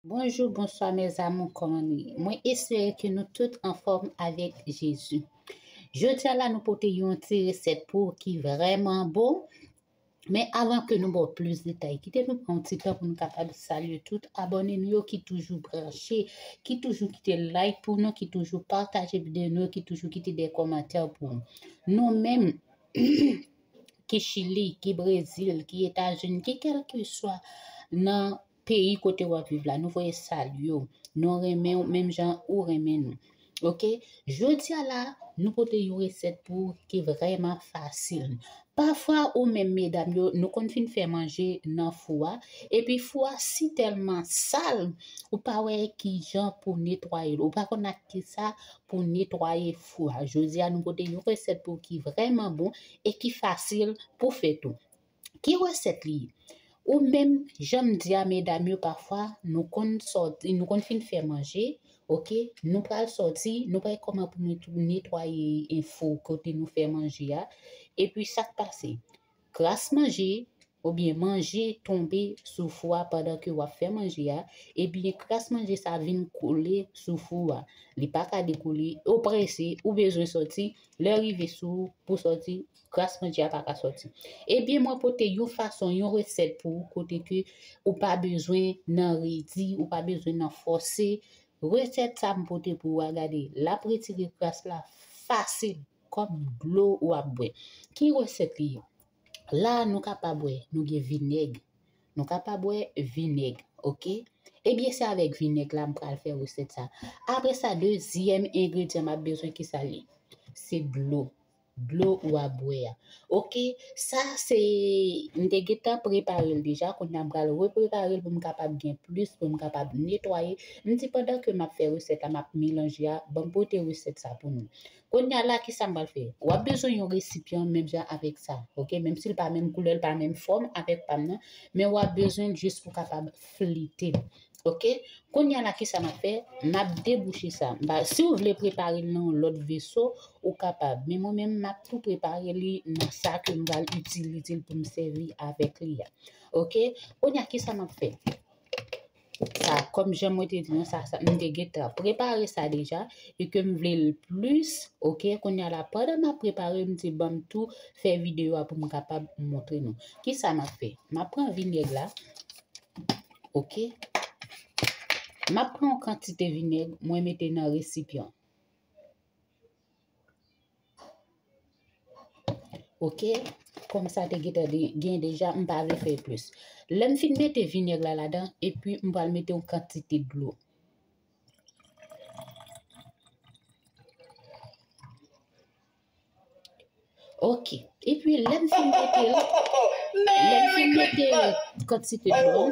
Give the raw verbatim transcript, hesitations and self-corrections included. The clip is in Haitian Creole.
Bonjou, bonswa, mes amours, kòman nou ye? Mwen espere ke nou tout anfòm avèk Jezi. Jodi a la, nou pote yon ti resèt pou ou ki vrèman bon. Men avan ke nou ba w plis detay, kite nou pran yon ti tan pou nou kapab salye tout abòne nou yo ki toujou branche, ki toujou kite like pou nou, ki toujou pataje videyo nou yo, ki toujou kite de kòmantè pou nou. Nou menm, ki Chili, ki Brezil, ki Etazini, ki kèlkeswa nan peyi kote w ap viv la, nou voye salye w. Nou renmen w menm jan ou renmen nou. Oke? Jodi a la, nou pote yon resèt pou ou ki vrèman fasil. Pafwa, ou menm medam yo, nou konn fin fè manje nan fou a, epi fou a si tèlman sal, ou pa wè ki jan pou netwaye l. Ou pa konn ak kisa pou netwaye fou a. Jodi a, nou pote yon resèt pou ou ki vrèman bon e ki fasil pou fè tou. Ki resèt li ye? Ou menm, jan m di a, medam yo, pafwa, nou konn sòti, nou konn fin fè manje, oke? Nou pral sòti, nou pral kòman pou nou tou-, netwaye enfo kote nou fè manje a. Epi sa k pase? Kras manje, oubyen manje tonbe sou fou a pandan ke w ap fè manje a, ebyen kras manje sa vin kole sou fou a. Li pa ka dekoule, ou prese, ou bezwen sòti, lè rive sou ou pou sòti, kras manje a pa ka sòti. Ebyen, mwen pote yon fason, yon resèt pou ou kote ke ou pa bezwen nan redi, ou pa bezwen nan fòse. Resèt sa m pote pou ou a, gade, l ap retire kras la fasil, kòm dlo ou ap bwè. Ki resèt li ye? La, nou kapab wè, nou gen vinèg. Nou kapab wè vinèg, oke? Ebyen, se avèk vinèg la m pral fè resèt sa. Apre sa, dezyèm engredyan m ap bezwen ki sa li? Se dlo. Dlo ou ap bwè a. Oke, sa se, m te gentan prepare l deja, kounye a m pral reprepare l pou m kapab gen plis, pou m kapab netwaye. M di pandan ke m ap fè resèt la, m ap melanje a, ban m pote resèt sa pou nou. Kounye a la, ki sa m pral fè? W ap bezwen yon resipyan menm jan avèk sa, oke? Menm si l pa menm koulè, l pa menm fòm avèk pa m nan, men w ap bezwen l jis pou kapab flite l, oke? Kounye a la, ki sa m ap fè? M ap debouche sa. M pa, si w vle prepare l nan yon lòt veso, ou kapab. Men mwen menm, m ap tou prepare li nan sa ke m pral itilize l pou m sèvi avèk li a. Oke? Kounye a, ki sa m ap fè? Sa, kòm jan mwen te di nou, sa, sa, m te gentan prepare sa deja, e ke m vle l plis, oke? Kounye a la, pandan m ap prepare, m di ban m tou fè videyo a pou m kapab montre nou. Ki sa m ap fè? M ap pran vinèg la, oke? M ap pran yon kantite vinèg, mwen mete nan resipyan. Oke? Kòm sa te gentan de-, gen deja, m pa vle fè plis. Lè m fin mete vinèg la ladan, epi m pral mete yon kantite dlo. Oke. Epi lè m fin mete l, lè m fin mete kantite dlo,